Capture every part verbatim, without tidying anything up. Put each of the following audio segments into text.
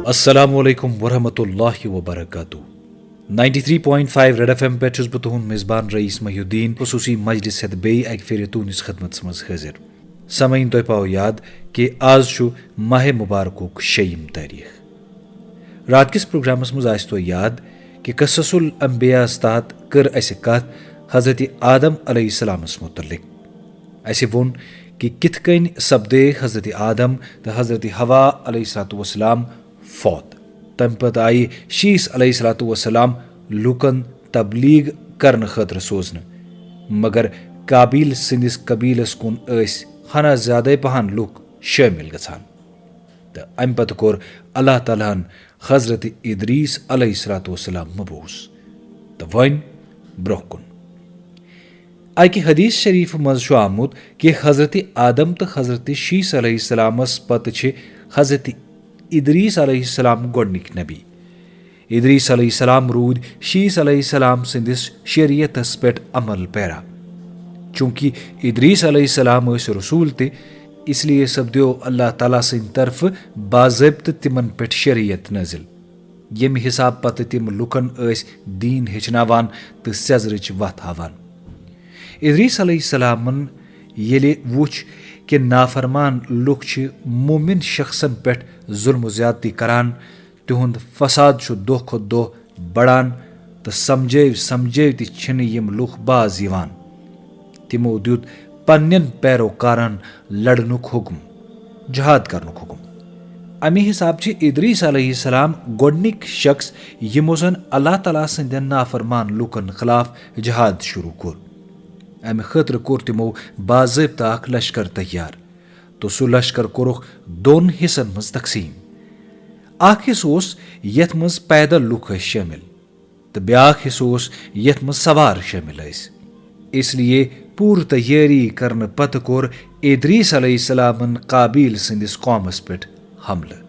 السلام علیکم ورحمۃ اللہ وبرکاتہ۔ Ninety three point five red F M پٮ۪ٹھ چھُس بہٕ تُہُنٛد میزبان رئیس محی الدین، خصوصی مجلس ہٮ۪تھ بیٚیہِ اَکہِ پھِرِ تُہٕنٛدِس خدمتس منٛز حٲضِر۔ سامعیٖن، تۄہہِ پاوو یاد کہِ آز چھُ ماہِ مبارکُک شیٚیِم تٲریٖخ۔ راتھ کِس پروگرامس منٛز آسہِ تۄہہِ یاد کہِ قصص الانبیاء ہس تحت کٔر اسہِ کتھ حضرت آدم علیہ السلامس متعلق۔ اسہِ ووٚن کہِ کِتھ کٔنۍ سپدے حضرت آدم تہٕ حضرت حوا علیہ الصلوۃ والسلام فوت۔ تمہِ پتہٕ آیہِ شیس علیہ الصلوۃ والسلام لوٗکن تبلیغ کرنہٕ خٲطرٕ سوزنہٕ، مگر قابیل سٕنٛدِس قبیلس کُن ٲسۍ ہنا زیادے پہن لوٗکھ شٲمِل گژھان۔ تہٕ امہِ پتہٕ کوٚر اللہ تعالیٰ ہن حضرت ادریس علیہ الصلوۃ والسلام مبعوث۔ تہٕ وۄنۍ برونٛہہ کُن۔ اکہِ حدیث شریف منٛز چھُ آمُت کہِ حضرت آدم تہٕ حضرت شیس علیہ السلامس پتہٕ چھِ حضرت ادریس علیہ السلام گۄڈنِکۍ نبی۔ ادریس علیہ السلام روٗدۍ شیس علیہ السلام سٕنٛدِس شریعتس پٮ۪ٹھ عمل پیرا۔ چونکہ ادریس علیہ السلام ٲسۍ رسول تہِ، اس لیے سپدیو اللہ تعالیٰ سٕنٛدِ طرفہٕ باضٲبطہٕ تِمن پٮ۪ٹھ شریعت نٲزِل، ییٚمہِ حساب پتہٕ تِم لوٗکن ٲسۍ دیٖن ہیٚچھناوان تہٕ سیٚزرٕچ وتھ ہاوان۔ ادریس علیہ السلامن ییٚلہِ وُچھ کہِ نافرمان لوٗکھ چھِ مومن شخصن پٮ۪ٹھ ظلم و زیادتی کران، تِہُنٛد فساد چھُ دۄہ کھۄتہٕ دۄہ بڑان، تہٕ سمجھٲوۍ سمجھٲوۍ تہِ چھِنہٕ یِم لوٗکھ باز یِوان۔ تِمو دیُت پننٮ۪ن پیروکارن لڑنُک حکم، جہاد کرنُک حکم۔ اَمہِ حساب چھِ ادریس علیہ السلام گۄڈنِکۍ شخص یِمو زن اللہ تعالیٰ سٕنٛدٮ۪ن نافرمان لوٗکن خلاف جہاد شروع کوٚر۔ اَمہِ خٲطرٕ کوٚر تِمو باضٲبطہٕ اکھ لشکر تیار، تہٕ سُہ لشکر کوٚرُکھ دۄن حصن منٛز تقسیٖم۔ اکھ حصہٕ اوس یتھ منٛز پیدل لوٗکھ ٲسۍ شٲمِل، تہٕ بیاکھ حصہٕ اوس یتھ منٛز سوار شٲمِل ٲسۍ۔ اس لیے پوٗرٕ تیٲری کرنہٕ پتہٕ کوٚر ادریس علیہ السلامن قابیل سٕنٛدِس قومس پٮ۪ٹھ حملہٕ۔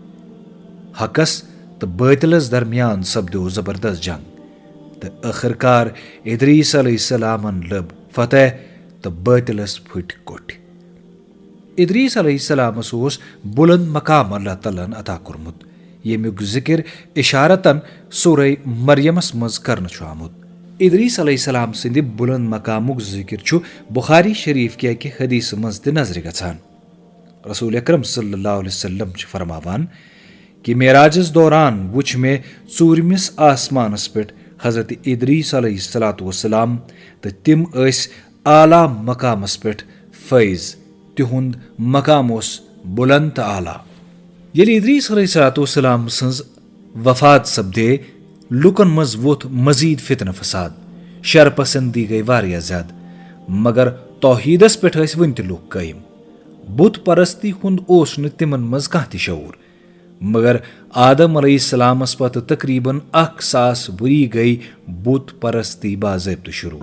حقس تہٕ باطلس درمیان سپدیو زبردست جنگ، تہٕ ٲخٕر کار ادریس علیہ السلامن لٔب فتح تہٕ باطلس پھٕٹۍ کوٚٹھۍ۔ ادریس علیہ السلامس اوس بلند مقام اللہ تعالیٰ ہن عطا کوٚرمُت، ییٚمیُک ذکر اشارتن سورہ مریمس منٛز کرنہٕ چھُ آمُت۔ ادریس علیہ السلام سٕنٛدِ بلند مقامُک ذکر چھُ بخاری شریف کہِ اکہِ حدیثہٕ منٛز تہِ نظرِ گژھان۔ رسول اکرم صلی اللہ علیہ وسلم چھِ فرماوان کہِ معراجس دوران وُچھ مےٚ ژوٗرمِس آسمانس پٮ۪ٹھ حضرت ادریس علیہ الصلوۃ والسلام، تہٕ تِم ٲسۍ اعلیٰ مقامس پٮ۪ٹھ فٲیز، تِہُنٛد مقام اوس بلند تہٕ اعلیٰ۔ ییٚلہِ ادریس علیہ الصلوۃ والسلام سٕنٛز وفات سپدے، لوٗکن منٛز ووٚتھ مزید فتنہٕ فساد، شر پسندی گٔے واریاہ زیادٕ، مگر توحیدس پٮ۪ٹھ ٲسۍ وُنہِ تہِ لوٗکھ قٲیِم۔ بت پرستی ہُنٛد اوس نہٕ تِمن منٛز کانٛہہ تہِ شعور۔ مگر آدم علیہ السلامس پتہٕ تقریباً اکھ ساس ؤری گٔے بت پرستی باضٲبطہٕ شروع۔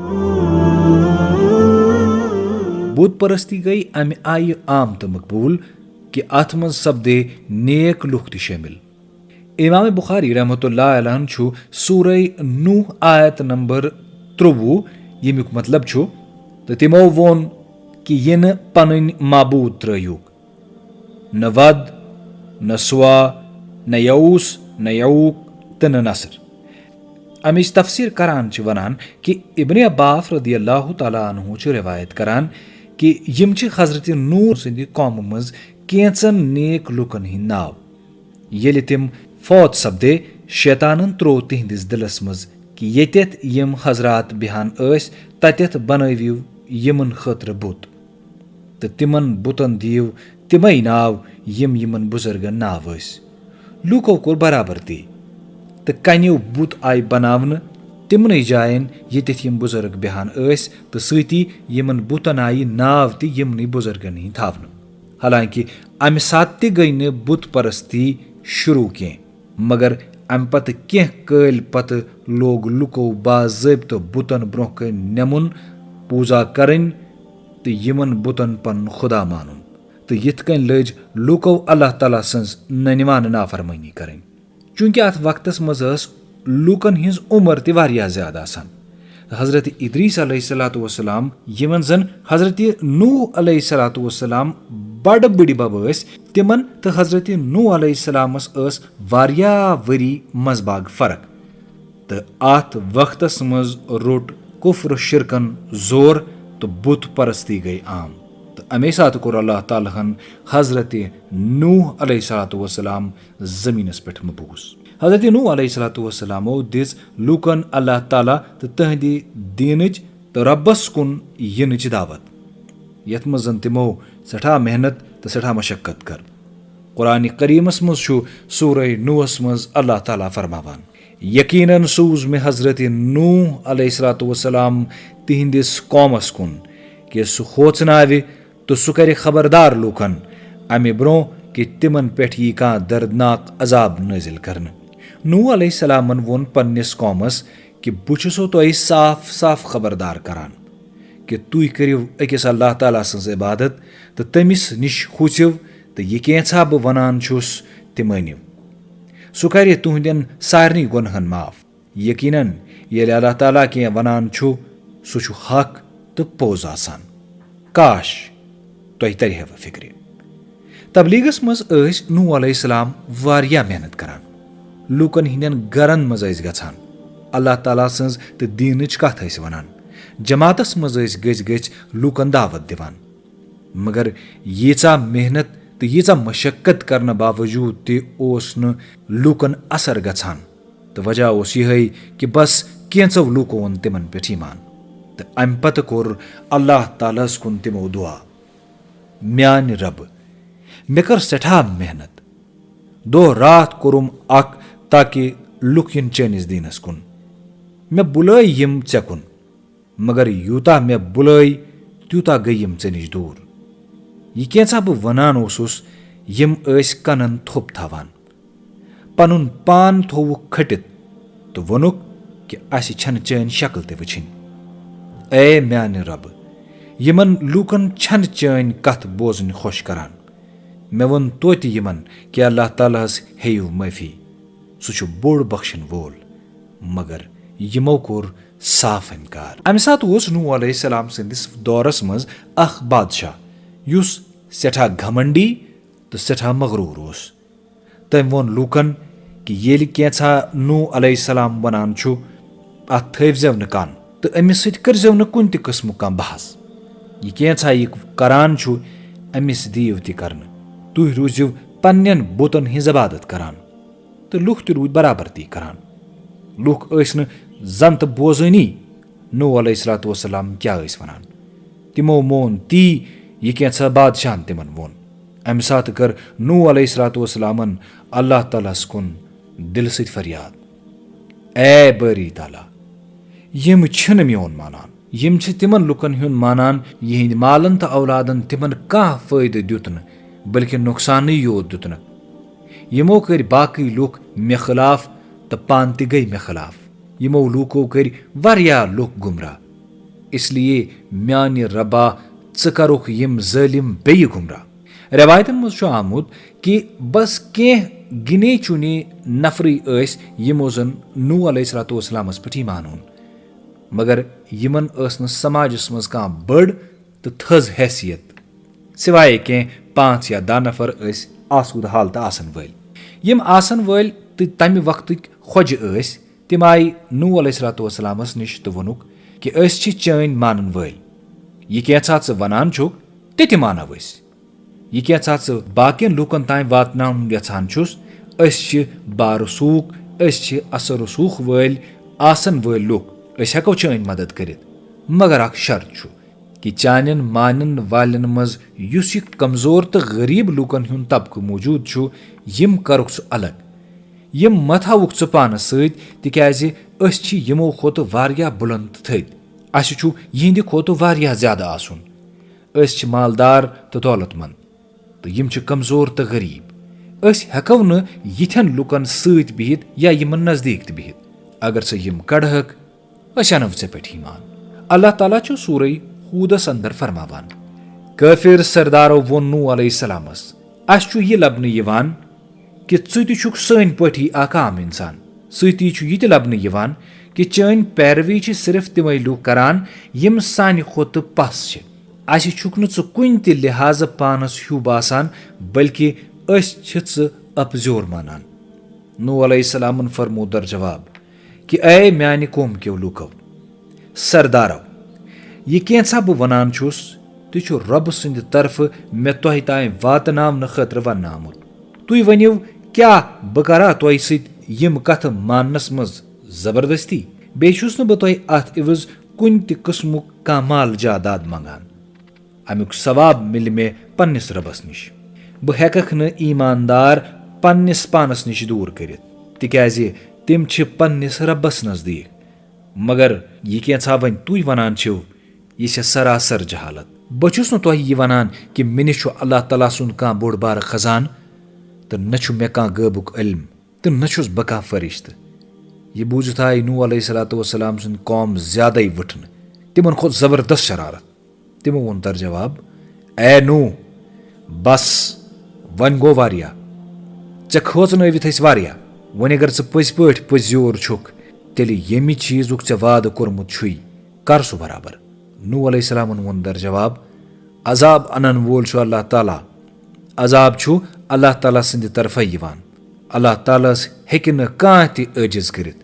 بت پرستی گٔے امہِ آیہِ عام تہٕ مقبول کہِ اتھ منٛز سپدے نیک لوٗکھ تہِ شٲمِل۔ امام بخاری رحمۃ اللہ علیہ چھُ سورہ نوح آیت نمبر ترٛۆوُہ، ییٚمیُک مطلب چھُ، تہٕ تِمو ووٚن کہِ یہِ نہٕ پنٕنۍ معبوٗد ترٲیوکھ، نہ ود، نہ سوا، نہ یعوس، نہ یعوق تہٕ نہ نصر۔ امِچ تفسیر کران چھِ ونان کہِ ابن عباس رضی اللہ تعالیٰ عنہ چھُ روایت کران کہِ یِم چھِ حضرت نوح سٕنٛدِ قومہٕ منٛز کینژن نیک لوٗکن ہٕنٛدۍ ناو۔ ییٚلہِ تِم فوت سپدے، شیطانن تروو تِہنٛدِس دِلس منٛز کہِ ییٚتٮ۪تھ یِم حضرات بیہان ٲسۍ، تتٮ۪تھ بنٲوِو یِمن خٲطرٕ بُت، تہٕ تِمن بُتن دِیِو تِمے ناو یِم یِمن بُزرگن ناو ٲسۍ۔ لوٗکو کوٚر برابر تی، تہٕ کنیو بُت آیہِ بناونہٕ تِمنٕے جاین ییٚتٮ۪تھ یِم بُزرگ بیہان ٲسۍ، تہٕ سۭتی یِمن بُتن آیہِ ناو تہِ یِمنٕے بُزرگن ہٕنٛدۍ تھاونہٕ۔ حالانکہ امہِ ساتہٕ تہِ گٔے نہٕ بُت پرستی شروع کینٛہہ، مگر امہِ پتہٕ کینٛہہ کٲلۍ پتہٕ لوگ لوٗکو باضٲبطہٕ بُتن برونٛہہ کنہِ نمُن پوٗزا کرٕنۍ تہٕ یِمن بُتن پنُن خدا مانُن۔ تہٕ یِتھ کٔنۍ لٔج لوٗکو اللہ تعالیٰ سٕنٛز ننہِ وانہٕ نافرمٲنی کرٕنۍ۔ چونکہ اتھ وقتس منٛز ٲس لوٗکن ہٕنٛز عمر تہِ واریاہ زیادٕ آسان۔ حضرت ادریس علیہ الصلوۃ والسلام، یِمن زن حضرت نوح علیہ الصلوۃ والسلام بڑٕ بٕڈِ بب ٲسۍ تِمن تہٕ حضرت نوح علیہ السلامس ٲس واریاہ ؤری منٛز باگ فرق۔ تہٕ اتھ وقتس منٛز روٚٹ کفر و شرکن زور تہٕ بت پرستی گٔے عام۔ تہٕ امے ساتہٕ کوٚر اللہ تعالیٰ ہن حضرت نوح علیہ الصلوۃ والسلام زمینس پٮ۪ٹھ مبعوث۔ حضرت نوح علیہ الصلوۃ والسلامو دِژ لوٗکن اللہ تعالیٰ تہٕ تہنٛدِ دیٖنٕچ تہٕ رۄبس کُن یِنٕچ دعوت، یتھ منٛز زن تِمو سٮ۪ٹھاہ محنت تہٕ سٮ۪ٹھاہ مشقت کٔر۔ قرآن کریمس منٛز چھُ سورہ نوحس منٛز اللہ تعالیٰ فرماوان، یقیناً سوٗز مےٚ حضرت نوح علیہ الصلوۃ والسلام تِہنٛدِس قومس کُن، کہِ سُہ کھوژناوِ تہٕ سُہ کرِ خبردار لوٗکن، امہِ برونٛہہ کہِ تِمن پٮ۪ٹھ یی کانٛہہ دردناک عذاب نٲزِل کرنہٕ۔ نوح علیہ السلامن ووٚن پننِس قومس کہِ بہٕ چھُسو تۄہہِ صاف صاف خبردار کران کہِ تُہۍ کٔرِو أکِس اللہ تعالیٰ سٕنٛز عبادت تہٕ تٔمِس نِش کھوٗژِو، تہٕ یہِ کینٛژھا بہٕ ونان چھُس، تہِ مٲنِو۔ سُہ کرِ تُہنٛدٮ۪ن سارنٕے گۄنہن معاف۔ یقیناً ییٚلہِ اللہ تعالیٰ کینٛہہ ونان چھُ، سُہ چھُ حق تہٕ پوٚز آسان۔ کاش، تۄہہِ ترِ ہے وۄنۍ فکرِ۔ تبلیغس منٛز ٲسۍ نوح علیہ السلام واریاہ محنت کران۔ لوٗکن ہٕنٛدٮ۪ن گرن منٛز ٲسۍ گژھان، اللہ تعالیٰ سٕنٛز تہٕ دیٖنٕچ کتھ ٲسۍ ونان، جماعتس منٛز ٲسۍ گٔژھۍ گٔژھۍ لوٗکن دعوت دِوان۔ مگر ییٖژاہ محنت تہٕ ییٖژاہ مشقت کرنہٕ باوجوٗد تہِ اوس نہٕ لوٗکن اثر گژھان۔ تہٕ وجہ اوس یِہوٚے کہِ بس کینٛژو لوٗکو اوٚن تِمن پٮ۪ٹھ ایمان۔ تہٕ امہِ پتہٕ کوٚر اللہ تعالیٰ ہس کُن تِمو دُعا، میانہِ رب، مےٚ کٔر سٮ۪ٹھاہ محنت، دۄہ راتھ کوٚرُم اکھ تاکہِ لُکھ یِن چٲنِس دیٖنس کُن۔ مےٚ بُلٲے یِم ژےٚ کُن، مگر یوٗتاہ مےٚ بُلٲے، تیوٗتاہ گٔے یِم ژےٚ نِش دوٗر۔ یہِ کینٛژھا بہٕ وَنان اوسُس، یِم ٲسۍ کَنَن تھوٚپ تھاوان۔ پَنُن پان تھووُکھ کھٔٹِتھ تہٕ ووٚنُکھ کہِ اَسہِ چھَنہٕ چٲنۍ شکل تہِ وٕچھِنۍ۔ اے میٛانہِ رۄبہٕ، یِمَن لوٗکَن چھَنہٕ چٲنۍ کَتھ بوزٕنۍ خۄش کَران۔ مےٚ ووٚن توتہِ یِمَن کہِ اللہ تعالیٰ ہَس ہیٚیِو معٲفی، سُہ چھُ بوٚڑ بخشن وول۔ مگر یِمو کوٚر صاف انکار۔ امہِ ساتہٕ اوس نوح علیہ السلام سٕنٛدِس دورس منٛز اکھ بادشاہ، یُس سٮ۪ٹھاہ گھمنڈی تہٕ سٮ۪ٹھاہ مغروٗر اوس۔ تٔمۍ ووٚن لوٗکن کہِ ییٚلہِ کینٛژھا نوح علیہ السلام ونان چھُ، اتھ تھٲوزیو نہٕ کن تہٕ أمِس سۭتۍ کٔرزیو نہٕ کُنہِ تہِ قٕسمُک کانٛہہ بحث۔ یہِ کینٛژھا یہِ کران چھُ، أمِس دِیِو تہِ کرنہٕ۔ تُہۍ روٗزِو پننٮ۪ن بُتن ہٕنٛز عبادت کران۔ تہٕ لوٗکھ تہِ روٗدۍ برابر تی کران۔ لوٗکھ ٲسۍ نہٕ زن تہٕ بوزٲنی نوح علیہ الصلوۃ والسلام کیٛاہ ٲسۍ ونان۔ تِمو مون تی یہِ کینٛژھا بادشاہن تِمن ووٚن۔ امہِ ساتہٕ کٔر نوح علیہ الصلوۃ والسلامن اللہ تعالیٰ ہس کُن دِلہٕ سۭتۍ فریاد، اے بٲری تعالیٰ، یِم چھِنہٕ میون مانان۔ یِم چھِ تِمن لُکن ہُنٛد مانان، یِہنٛدۍ مالن تہٕ اولادن تِمن کانٛہہ فٲیدٕ دیُت نہٕ، بلکہِ نۄقصانٕے یوت دیُتنکھ۔ یِمو کٔرۍ باقٕے لُکھ مےٚ خلاف تہٕ پانہٕ تہِ گٔے مےٚ خلاف۔ یِمو لوٗکو کٔرۍ واریاہ لُکھ گمراہ۔ اس لیے میانہِ ربا، ژٕ کرُکھ یِم ظٲلم بیٚیہِ گمراہ۔ رٮ۪وایتن منٛز چھُ آمُت کہِ بس کینٛہہ گِنے چُنے نفرٕے ٲسۍ، یِمو زن نوح علیہ الصلوۃ والسلامس پٮ۪ٹھ ایمان اوٚن۔ مگر یِمن ٲس نہٕ سماجس منٛز کانٛہہ بٔڑ تہٕ تھٔز حیثیت، سوائے کینٛہہ پانٛژھ یا دَہ نفر ٲسۍ آسودٕ حالتہٕ آسن وٲلۍ۔ یِم آسن وٲلۍ تہٕ تمہِ وقتٕکۍ خۄجہِ ٲسۍ، تِم آیہِ نوح علیہ الصلوۃ والسلامس نِش تہٕ ووٚنُکھ کہِ أسۍ چھِ چٲنۍ مانن وٲلۍ۔ یہِ کینٛژھا ژٕ ونان چھُکھ، تہِ تہِ مانو أسۍ۔ یہِ کینٛژھا ژٕ باقین لوٗکن تام واتناوُن یژھان چھُس، أسۍ چھِ بارسوٗخ، أسۍ چھِ اثر رسوخ وٲلۍ، آسن وٲلۍ لُکھ، أسۍ ہٮ۪کو چٲنۍ مدد کٔرِتھ۔ مگر اکھ شرط چھُ کہِ چانٮ۪ن مانن والٮ۪ن منٛز یُس یہِ کمزور تہٕ غریب لوٗکن ہُنٛد طبقہٕ موجود چھُ، یِم کرُکھ ژٕ الگ۔ یِم مہ تھاوُکھ ژٕ پانس سۭتۍ، تِکیازِ أسۍ چھِ یِمو کھۄتہٕ واریاہ بُلند تھٔدۍ۔ اسہِ چھُ یِہنٛدِ کھۄتہٕ واریاہ زیادٕ آسُن۔ أسۍ چھِ مالدار تہٕ دولت مند، تہٕ یِم چھِ کمزور تہٕ غریب۔ أسۍ ہٮ۪کو نہٕ یِتھٮ۪ن لوٗکن سۭتۍ بِہِتھ یا یِمن نزدیٖک تہِ بِہِتھ۔ اگر ژٕ یِم کڑہکھ، أسۍ انو ژےٚ پٮ۪ٹھ ایمان۔ اللہ تعالیٰ چھُ سورہ ہودس اندر فرماوان، کٲفر سردارو ووٚن نوح علیہ السلامس، اسہِ چھُ یہِ لبنہٕ یِوان کہِ ژٕ تہِ چھُکھ سٲنۍ پٲٹھی اکھ عام انسان۔ سۭتی چھُ یہِ تہِ لبنہٕ یِوان کہِ چٲنۍ پیروی چھِ صرف تِمے لوٗکھ کران، یِم سانہِ کھۄتہٕ پس چھِ۔ اسہِ چھُکھ نہٕ ژٕ کُنہِ تہِ لحاظہٕ پانس ہیوٗ باسان، بلکہِ أسۍ چھِ ژٕ اپزیور مانان۔ نوح علیہ السلامن فرموو در جواب کہِ اے میانہِ قوم کیو لوٗکو، سردارو، یہِ کینٛژھا بہٕ ونان چھُس، تہِ چھُ رۄبہٕ سٕنٛدِ طرفہٕ مےٚ تۄہہِ تام واتناونہٕ خٲطرٕ وننہٕ آمُت۔ تُہۍ ؤنِو، کیٛاہ بہٕ کرا تۄہہِ سۭتۍ یِم کتھٕ ماننس منٛز زبردستی؟ بیٚیہِ چھُس نہٕ بہٕ تۄہہِ اتھ عِوض کُنہِ تہِ قٕسمُک کانٛہہ مال جاداد منٛگان۔ امیُک ثواب مِلہِ مےٚ پننِس رۄبس نِش۔ بہٕ ہٮ۪ککھ نہٕ ایماندار پننِس پانس نِش دوٗر کٔرِتھ، تِکیازِ تِم چھِ پننِس رۄبس نزدیٖک۔ مگر یہِ کینٛژھا وۄنۍ تُہۍ ونان چھِو، یہِ چھےٚ سراسر جہالت۔ بہٕ چھُس نہٕ تۄہہِ یہِ ونان کہِ مےٚ نِش چھُ اللہ تعالیٰ سُنٛد کانٛہہ بوٚڑ بارٕ خزانہٕ، تہٕ نہ چھُ مےٚ کانٛہہ غٲبُک علم، تہٕ نہ چھُس بہٕ کانٛہہ فرشتہٕ۔ یہِ بوٗزِتھ آیہِ نوح علیہ الصلوۃ والسلام سٕنٛدۍ قوم زیادَے وٕٹھنہٕ۔ تِمن کھوٚت زبردست شرارت۔ تِمو ووٚن در جواب، اے نوح، بس، وۄنۍ گوٚو واریاہ۔ ژےٚ کھوژنٲوِتھ أسۍ واریاہ۔ وۄنۍ اگر ژٕ پٔزۍ پٲٹھۍ پٔزیور چھُکھ، تیٚلہِ ییٚمہِ چیٖزُک ژےٚ وعدٕ کوٚرمُت چھُے، کر سُہ برابر۔ نوح علیہ السلامن ووٚن در جواب، عذاب انن وول چھُ اللہ تعالیٰ۔ عذاب چھُ اللہ تعالیٰ سٕنٛدِ طرفے یِوان۔ اللہ تعالیٰ ہس ہیٚکہِ نہٕ کانٛہہ تہِ عٲجز کٔرِتھ،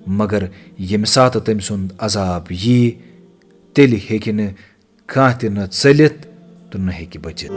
مگر ییٚمہِ ساتہٕ تٔمۍ سُنٛد عذاب ییہِ، تیٚلہِ ہیٚکہِ نہٕ کانٛہہ تہِ نہ ژٔلِتھ تہٕ نہ ہیٚکہِ بٔچِتھ۔